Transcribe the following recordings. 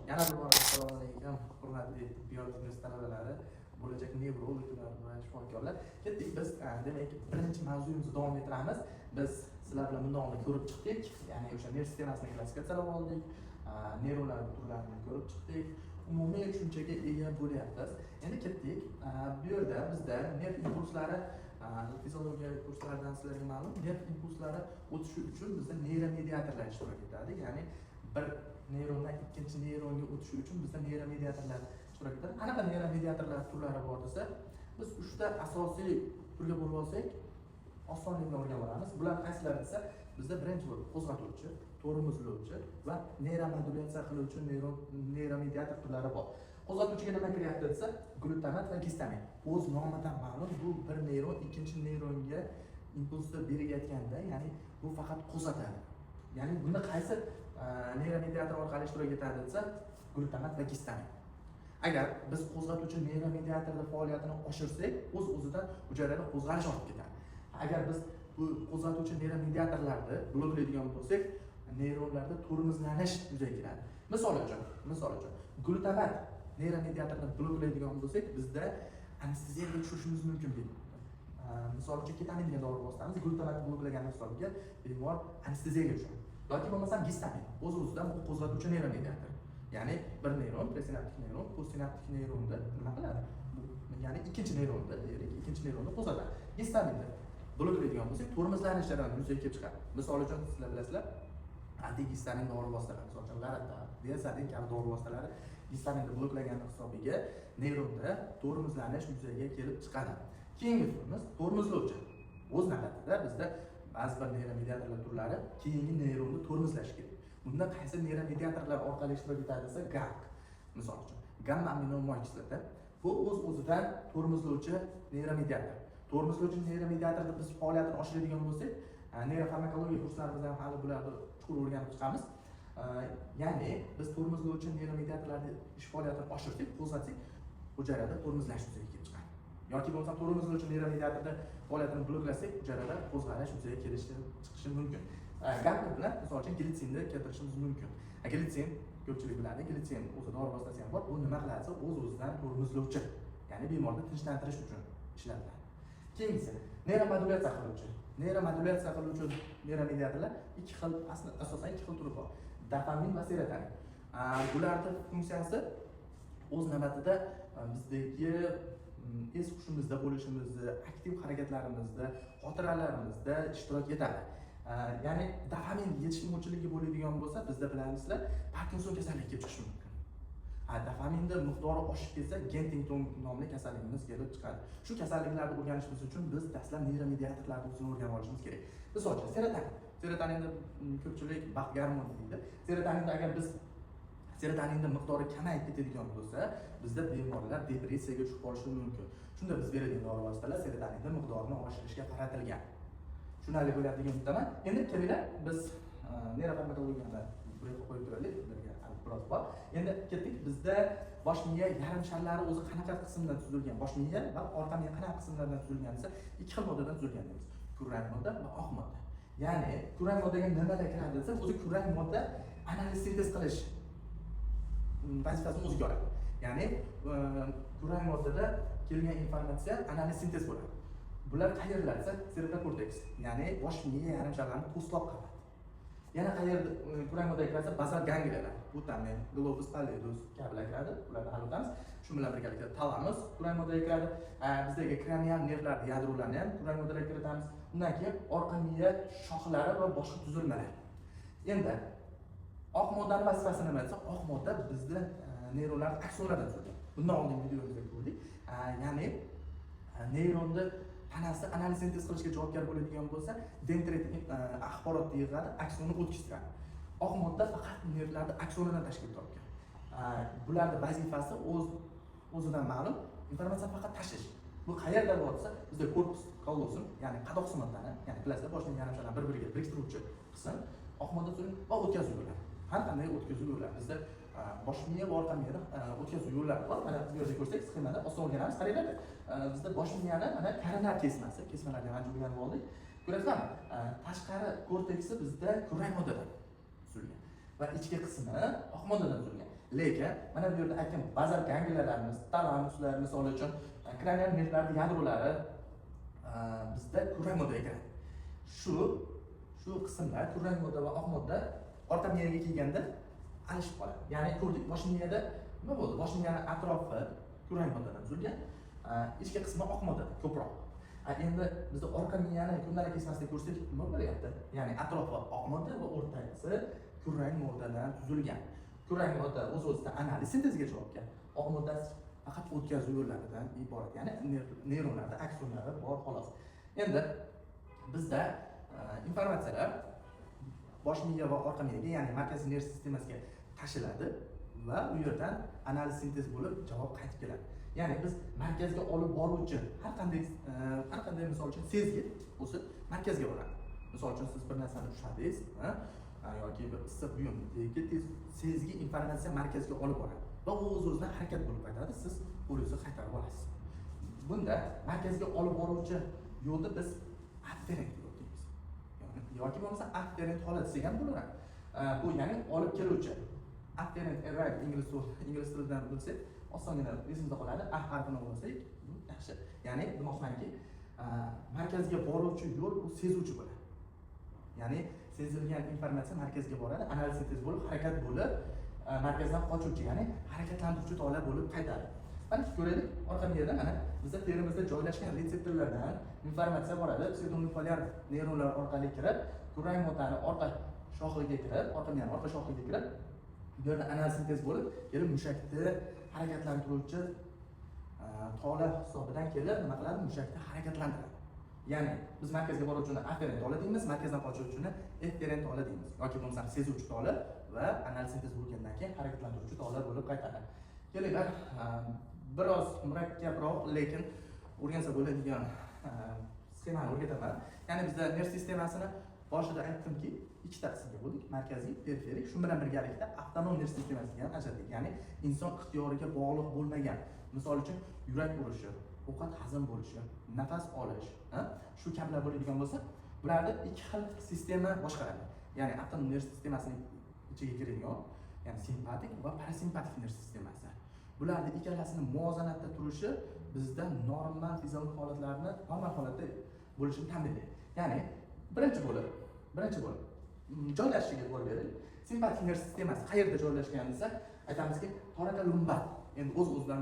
Yana bir bor assalomu alaykum, hurmatli tibbiyot universiteti talabalari, bo'lajak nevrologlar va shifokorlar. Ketdik biz, demak, birinchi mavzuyimizni davom ettiramiz. Biz sizlar bilan bundan oldin ko'rib chiqdik, ya'ni o'sha nerv sistemasini klassifikatsiyalab oldik, neyronlar turlarini ko'rib chiqdik, umumiy tushunchaga ega bo'lyapmiz. Endi ketdik. Bu yerda bizda nerv impulslari, fiziologiya kurslaridan sizlarga ma'lum, nerv impulslari o'tishi uchun bizda neyromediatorlar ishtirok etadi, ya'ni bir neyrondan ikkinchi neyronga o'tishi uchun bizda neyromediatorlar ishtirok etadi. Qanaqa neyromediatorlar turlari bor desa, biz uchta asosiy turga bo'lib olsak, osonlik bilan o'rganib olamiz. Bular qaysilari desa, bizda birinchi bo'lib qo'zg'atuvchi, tormozlovchi va neyromodulyatsiya qiluvchi neyron neyromediator turlari bor. Qo'zg'atuvchiga nima kiryapti desa, glutamat va gistamin. O'z nomidan ma'lum, bu bir neyron ikkinchi neyronga impulsni berayotganda, ya'ni bu faqat qo'zg'atadi. Ya'ni bunda qaysi neyromediator orqali ishtirok etadi desa, glutamat va gistamin. Agar biz qo'zg'atuvchi neyromediatorni faoliyatini oshirsak, o'z o'zidan hujayrada qo'zg'alish ortib ketadi. Agar biz bu qo'zg'atuvchi neyromediatorlarni bloklaydigan bo'lsak, neyronlarda tormozlanish yuzaga keladi. Misol uchun, glutamat neyromediatorni bloklaydigan bo'lsak, bizda anesteziyaga tushirishimiz mumkin bemorni. Misol uchun, ketamin degan dori vositamiz glutamatni bloklagan hisobiga bemor anesteziyaga tushadi. Yoki bo'lmasam gistamin o'z o'zidan bu qo'zg'atuvchi neyromediator, ya'ni bir neyron, presinaptik neyron postsinaptik neyronni nima qiladi? Ya'ni ikkinchi neyronni, deylik, ikkinchi neyronni qo'zg'atadi. Gistaminni bloklaydigan bo'lsak, tormozlanish jarayoni yuzaga kelib chiqadi. Misol uchun, sizlar bilasizlar, antigistamin dori vositalari, misol uchun, Laratab, Diazolin kabi dori vositalari gistaminni bloklagani hisobiga neyronda tormozlanish yuzaga kelib chiqadi. Keyingi turimiz tormozlovchi. O'z navbatida bizda ba'zi bir neyromediatorlar turlari keyingi neyronni tormozlashi kerak. Bunda qaysi neyromediatorlar orqali ishtirok etadi desa, GAMK, misol uchun, gamma amino moy kislota, bu o'z o'zidan tormozlovchi neyromediator. Tormozlovchi neyromediatorni biz faoliyatini oshiradigan bo'lsak, neyrofarmakologiya kurslarimizda ham hali bularni chuqur o'rganib chiqamiz. Ya'ni biz tormozlovchi neyromediatorlarni ish faoliyatini oshirsak, qo'zg'atsak, hujayrada tormozlash yuzaga kelib chiqadi. Yoki bo'lmasam tormozlovchi neyromediatorni faoliyatini bloklasak, hujayrada qo'zg'alish yuzaga kelishi, chiqishi mumkin. GAMK bilan, misol uchun, glitsinni keltirishimiz mumkin. Glitsin, ko'pchilik biladi, glitsin o'zi dori vositasi ham bor. Bu nima qiladi desa, o'z o'zidan tormozlovchi, ya'ni bemorni tinchlantirish uchun ishlatiladi. Keyingisi neyromodulyatsiya qiluvchi. Neyromodulyatsiya qiluvchi neyromediatorlar ikki xil, asosan ikki xil turi bor: dopamin va serotonin. Bularni funksiyasi o'z navbatida bizdagi es hushimizda bo'lishimizni, aktiv harakatlarimizda, xotiralarimizda ishtirok etadi. Ya'ni dopamin yetishmovchiligi bo'ladigan bo'lsa, bizda, bilamizlar, Parkinson kasalligi kelib chiqishi mumkin. Dopaminni miqdori oshib ketsa, Gentington nomli kasalligimiz kelib chiqadi. Shu kasalliklarni o'rganishimiz uchun biz dastlab neyromediatorlarni o'zini o'rganib olishimiz kerak. Misol uchun, serotonin. Serotoninni ko'pchilik baxt gormoni deydi. Serotoninni, agar biz serotoninni miqdori kamayib ketadigan bo'lsa, bizda bemorlar depressiyaga tushib qolishi mumkin. Shunda biz beradigan dori vositalar serotoninni miqdorini oshirishga qaratilgan. Tushunarli bo'lyapti degan umiddaman. Endi kelinglar, biz neyrofarmakologiyani bu yoqqa qo'yib turaylik, ularga hali biroz bor. Endi ketdik. Bizda bosh miya yarim sharlari o'zi qanaqa qismdan tuzilgan, bosh miya va orqa miya qanaqa qismlardan tuzilgan desa, ikki xil moddadan tuzilgan deymiz: kurang modda va oq modda. Ya'ni kurang moddaga nimalar kiradi desa, o'zi kurang modda analiz sintez qilish vazifasini o'ziga oladi. Ya'ni kurang moddada kelgan informatsiya analiz sintez bo'ladi. Bular qayerlar desa, cerebrokorteks, ya'ni bosh miya yarim sharlarini po'stloq qavati. Yana qayerda kurang moddaga kiradi? Bazal gangliyalar, putamen, globus pallidus kabilar kiradi, ularni hali o'tamiz. Shu bilan birgalikda talamus kurang moddaga kiradi. Bizdagi kranial nervlar yadrolarini ham kurang moddalarga kiritamiz. Undan keyin orqa miya shoxlari va boshqa tuzilmalar. Endi oq moddani vazifasi nima desa, oq modda bizni neyronlar aksonlardan tuzilgan. Bundan oldingi videomizda ko'rdik. Ya'ni neyronni tanasi analiz sintez qilishga javobgar bo'ladigan bo'lsa, dendrit axborotni yig'adi, aksonni o'tkaztiradi. Oq modda faqat nervlarni aksonidan tashkil topgan. Bularni vazifasi o'z o'zidan ma'lum, informatsiya faqat tashish. Bu qayerda bo'lsa, bizda корпус callosum, ya'ni qadoqsimon tana, ya'ni bilasizlar, bosh miya yarim sharlarni bir biriga biriktiruvchi qism oq modda tuzilgan va o'tkazuv yo'llari. Har qanday o'tkazuv yo'llari bizda bosh miya va orqa miyada o'tkazuv yo'llari bor. Mana bu yerda ko'rsak, sxemada oson o'rganamiz. Qaranglar, bizda bosh miyani mana koronar kesmasi, kesmalarni ham ancha o'rganib oldik. Ko'rasizlarmi, tashqari korteksi bizda kurang moddadan tuzilgan va ichki qismi oq moddadan tuzilgan. Lekin mana bu yerda aytgan bazal gangliyalarimiz, talamuslar, misol uchun, kranial nervlarni yadrolari bizda kulrang moddaga kiradi. Shu qismlar, kulrang modda va oq modda orqa miyaga kelganda alishib qoladi. Ya'ni ko'rdik, bosh miyada nima bo'ldi? Bosh miyani atrofi kulrang moddadan tuzilgan, ichki qismi oq moddadan ko'proq. Endi bizda orqa miyani ko'ndalak kesmasida ko'rsak, nima bo'lyapti? Ya'ni atrofi oq modda va o'rtasi kulrang moddadan tuzilgan. Kulrang modda o'z o'zidan analiz sinteziga javobgar, oq moddasi faqat o'tkazuv yo'llaridan iborat, ya'ni neyronlarda aksonlari bor, xolos. Endi bizda informatsiyalar bosh miya va orqa miyaga, ya'ni markaziy nerv sistemasiga tashiladi va u yerdan analiz sintez bo'lib, javob qaytib keladi. Ya'ni biz markazga olib boruvchi har qanday, misol uchun, sezgi o'zi markazga boradi. Misol uchun, siz bir narsani ushladingiz, ha? Yoki bir issiq buyum tez sezgi informatsiya markazga olib boradi va u o'z o'zidan harakat bo'lib qaytadi, siz qo'lingizni qaytarib olasiz. Bunda markazga olib boruvchi yo'lni biz afferent deb ataymiz yoki bo'lmasa afferent holat desak ham bo'laveradi. Bu ya'ni olib keluvchi, afferent arrive, ingliz tilidan bilsak, osongina esimizda qoladi. A harfini olsak, bu yaxshi. Ya'ni demoqchimanki, markazga boruvchi yo'l bu sezuvchi bo'ladi, ya'ni sezilgan informatsiya markazga boradi, analiz sintez bo'lib, harakat bo'lib, markazdan qochuvchi, ya'ni harakatlantiruvchi tola bo'lib qaytadi. Mana ko'raylik, orqa miyada mana bizda terimizda joylashgan retseptorlardan informatsiya boradi, psevdonuklear neyronlar orqali kirib, kulrang moddani orqa shoxiga kirib, orqa miyani orqa shoxiga kirib, bu yerda analiz sintez bo'lib, kelib mushakni harakatlantiruvchi tola hisobidan kelib nima qiladi? Mushakni harakatlantiradi. Ya'ni biz markazga boruvchini afferent tola deymiz, markazdan qochuvchini efferent tola deymiz yoki bo'lmasam sezuvchi tola va analiz sintez bo'lgandan keyin harakatlantiruvchi tola bo'lib qaytadi. Kelinglar, biroz murakkabroq, lekin o'rgansa bo'ladigan sxemani o'rgataman. Ya'ni bizda nerv sistemasini boshida aytdimki, ikkita qismga bo'ldik: markaziy, periferik. Shu bilan birgalikda avtonom nerv sistemasiga ham ajratdik, ya'ni inson ixtiyoriga bog'liq bo'lmagan, misol uchun, yurak urishi, ovqat hazm bo'lishi, nafas olish, ha? Shu kabilar bo'ladigan bo'lsa, bularni ikki xil sistema boshqaradi. Ya'ni avtonom nerv sistemasini ichiga kiradigan, ya'ni simpatik va parasimpatik nerv sistemasi. Bularni ikkalasini muvozanatda turishi bizda normal fiziologik holatlarni, normal holatda bo'lishini ta'minlaydi. Ya'ni birinchi bo'lib joylashishiga e'tibor beraylik. Simpatik nerv sistemasi qayerda joylashgan desa, aytamizki, torakolumbar. Endi o'z o'zidan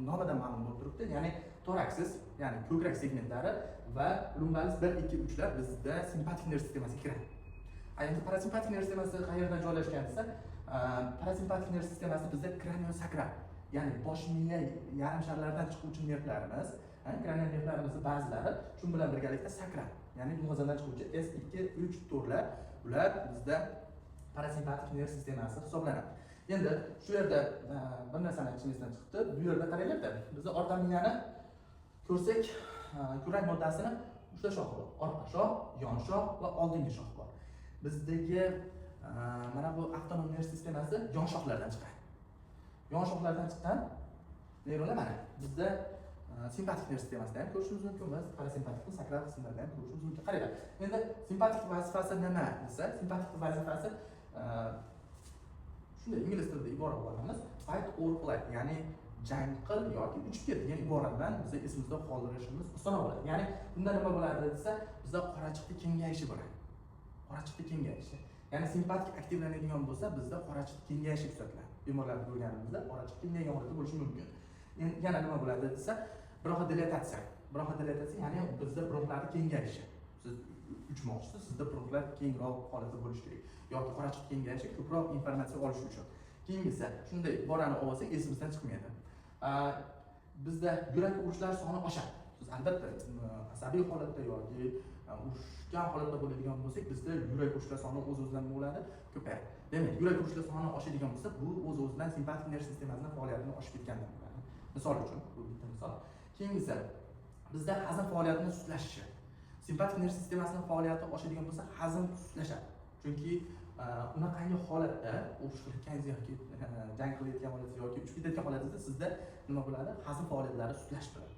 nomidan ma'lum bo'lib turibdi, ya'ni toraksis, ya'ni ko'krak segmentlari va lumbalis 1, 2, 3lar bizda simpatik nerv sistemasiga kiradi. A endi parasimpatik nerv sistemasi qayerda joylashgan desa, parasimpatik nerv sistemasi bizda kraniosakral, ya'ni bosh miya yarim sharlaridan chiquvchi nervlarimiz, kranial nervlarimizni ba'zilari, shu bilan birgalikda sakral, ya'ni dumg'azadan chiquvchi S 2, 3, 4lar, ular bizda parasimpatik nerv sistemasi hisoblanadi. Endi shu yerda bir narsani aytishim esdan chiqibdi. Bu yerda qaranglarda, bizni orqa miyani ko'rsak, kulrang moddasini uchta shoxi bor: orqa shox, yon shox va oldingi shox bor. Bizdagi mana bu avtonom nerv sistemasi yon shoxlardan chiqadi. Yon shoxlardan chiqqan neyronlar mana bizda simpatik nerv sistemasida ham ko'rishimiz mumkin va parasimpatik va sakral qismlarda ham ko'rishimiz mumkin. Qaranglar, endi simpatik vazifasi nima desa, simpatik vazifasi shunday ingliz tilida ibora olamiz: fight or flight, ya'ni jang qil yoki uchib ket degan ibora bilan biza esimizda qoldirishimiz osonroq bo'ladi. Ya'ni bunda nima bo'ladi desa, bizda qorachiqni kengayishi bo'ladi. Qorachiqni kengayishi, ya'ni simpatik aktivlanadigan bo'lsa, bizda qorachiq kengayishi kuzatiladi. Bemorlarni ko'rganimizda qorachiq kengaygan holatda bo'lishi mumkin. Endi yana nima bo'ladi desa, bronxodilatatsiya. Bronxodilatatsiya, ya'ni bizda bronxlarni kengayishi. Siz uchmoqchisiz, sizda bronxlar kengroq holatda bo'lishi kerak yoki qorachiq kengayishi ko'proq informatsiya olish uchun. Keyingisi, shunday iborani olsak, esimizdan chiqmaydi. Bizda yurak urishlar soni oshadi. Siz albatta asabiy holatda yoki urushgan holatda bo'ladigan bo'lsak, bizda yurak urishlar soni o'z o'zidan nima bo'ladi? Ko'payadi. Demak, yurak urishlar soni oshadigan bo'lsa, bu o'z o'zidan simpatik nerv sistemasini faoliyatini oshib ketgandan bo'ladi, misol uchun. Bu bitta misol. Keyingisi, bizda hazm faoliyatini sustlashishi. Simpatik nerv sistemasini faoliyati oshadigan bo'lsa, hazm sustlashadi, chunki unaqangi holatda, urush qilayotganingiz yoki jang qilayotgan holatingizda yoki uchib ketayotgan holatingizda sizda nima bo'ladi? Hazm faoliyatlari sustlashib turadi.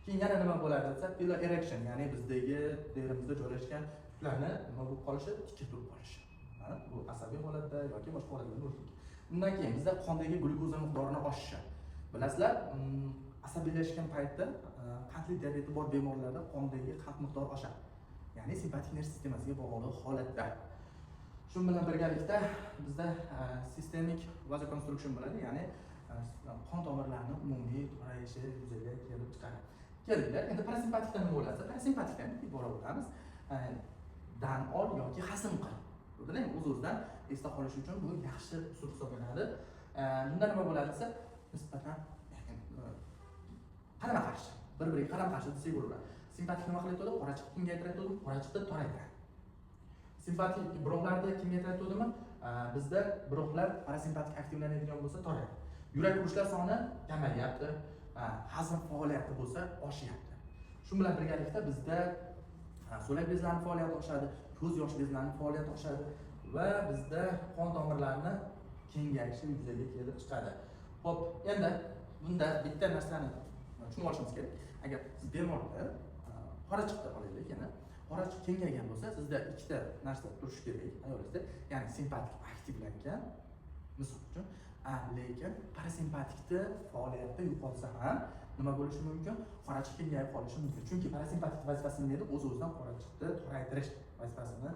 Keyin yana nima bo'ladi desa, piloerection, ya'ni bizdagi terimizda joylashgan tuklarni nima bo'lib qolishi? Tikka turib qolishi. Ha, bu asabiy holatda yoki boshqa holatlarda bo'lishi mumkin. Undan keyin bizda qondagi glyukoza miqdorini oshishi. Bilasizlar, asabiylashgan paytda qandli diabeti bor bemorlarda qondagi qand miqdori oshadi. Ya'ni simpatik nerv sistemasiga bog'liq holatda. Shu bilan birgalikda bizda sistemik vasokonstriksiya bo'ladi, ya'ni qon tomirlarini umumiy torayishi yuzaga kelib chiqadi. Kelinglar, endi parasimpatikda nima bo'ladi? Parasimpatikdan ibora o'tamiz. Dam ol yoki hazm qil. Ko'rdinglarmi? O'z-o'zidan esda qolish uchun bu yaxshi usul hisoblanadi. Bunda nima bo'ladi desa, nisbatan qarama-qarshi, bir-biriga qarama-qarshi desak bo'ladi. Simpatik nima qilyapti? Qorachiqni kengaytiradi, qorachiqni toraytiradi. Simpatik bronxlarda kengaytiradimi? Bizda bronxlar parasimpatik aktivlanadigan bo'lsa torayadi. Yurak urishlar soni kamayyapti, hazm faoliyati bo'lsa oshyapti. Shu bilan birgalikda bizda so'lak bezlarining faoliyati oshadi, ko'z yosh bezlarining faoliyati oshadi va bizda qon tomirlarini kengayishi yuzaga kelib chiqadi. Xo'p, endi bunda bitta narsani tushunib olishimiz kerak. Agar siz bemorda qorachiqda olaylik, yana qorachiq kengaygan bo'lsa, sizda ikkita narsa turishi kerak xayolingizda. Ya'ni simpatik aktivlangan, misol uchun, lekin parasimpatikda faoliyatda yo'qolsa ham nima bo'lishi mumkin? Qorachiq kengayib qolishi mumkin. Chunki parasimpatik vazifasi nima edi? O'z-o'zidan qorachiqni toraytirish vazifasini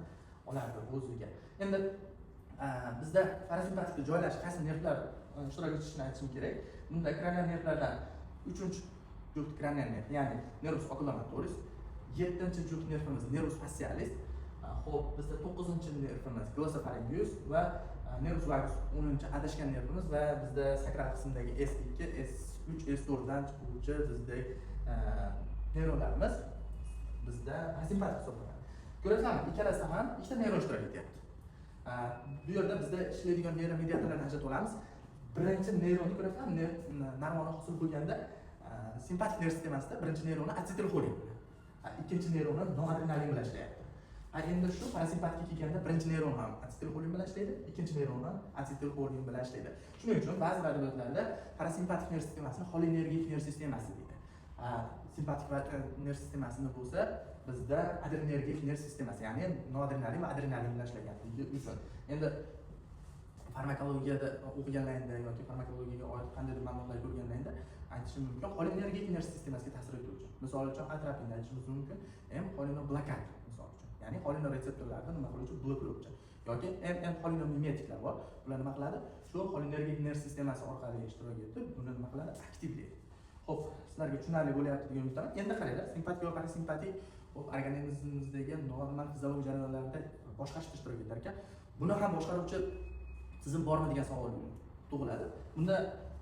olardi o'ziga. Endi bizda parasimpatikda joylashish qaysi nervlar ishtirok etishini aytishim kerak. Bunda kranial nervlardan 3-juft kranial nerv, ya'ni nervus oculomotoris, 7-juft nervimiz nervus facialis, xo'p, bizda 9-nervimiz glossopharyngeus va nervus vagus 10 adashgan nervimiz va bizda sakral qismdagi S2, S3, S4 dan chiquvchi bizda neyronlarimiz bizda parasimpatik hisoblanadi. Ko'rasizlarmi, ikkalasida ham ikkita neyron ishtirok etyapti. Bu yerda bizda ishlaydigan neyromediatorlarni ajratib olamiz. Birinchi neyronni ko'rasizlarmi, narvoni hosil bo'lganda simpatik nerv sistemasida birinchi neyroni atsetilxolin bilan, ikkinchi neyroni noradrenalin bilan ishlayapti. Endi shu parasimpatikka kelganda birinchi neyron ham atsetilxolin bilan ishlaydi, ikkinchi neyron ham atsetilxolin bilan ishlaydi. Shuning uchun ba'zi bir adabiyotlarda parasimpatik nerv sistemasini xolinergik nerv sistemasi deydi. Simpatik nerv sistemasini bo'lsa bizda adrenergik nerv sistemasi, ya'ni noradrenalin va adrenalin bilan ishlaganligi uchun. Endi farmakologiyada o'qiganlaringda yoki farmakologiyaga oid qandaydir ma'lumotlar ko'rganlaringda aytishim mumkin, xolinergik nerv sistemasiga ta'sir etuvchi. Misol uchun, atropinni aytishimiz mumkin, M xolinoblokatор misol uchun. Ya'ni xolinoretseptorlarni nima qiluvchi? Bloklovchi. Yoki M xolinomimetiklar bor. Bular nima qiladi? Shu xolinergik nerv sistemasi orqali ishtirok etib, buni nima qiladi? Aktivlaydi. Xo'p, sizlarga tushunarli bo'lyapti degan umiddaman. Endi qaranglar, simpatik va parasimpatik, xo'p, organizmimizdagi normal fiziologik jarayonlarda boshqarishda ishtirok etar ekan. Buni ham boshqaruvchi tizim bormi degan savol tug'iladi. Bunda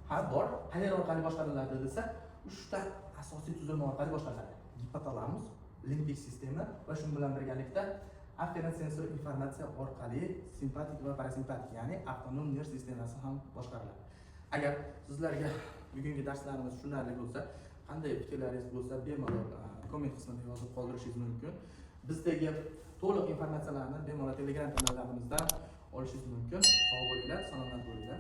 ha, bor. Qayer orqali boshqariladi desa, uchta asosiy tuzilma orqali boshqariladi. Gipotalamus, limbik sistema va shu bilan birgalikda afferent sensor informatsiya orqali simpatik va parasimpatik, ya'ni avtonom nerv sistemasi ham boshqariladi. Agar sizlarga bugungi darslarimiz tushunarli bo'lsa, qanday fikrlaringiz bo'lsa, bemalol komment qismida yozib qoldirishingiz mumkin. Bizdagi to'liq informatsiyalarni bemalol Telegram kanallarimizdan olishingiz mumkin. Sog' bo'linglar, salomat bo'linglar.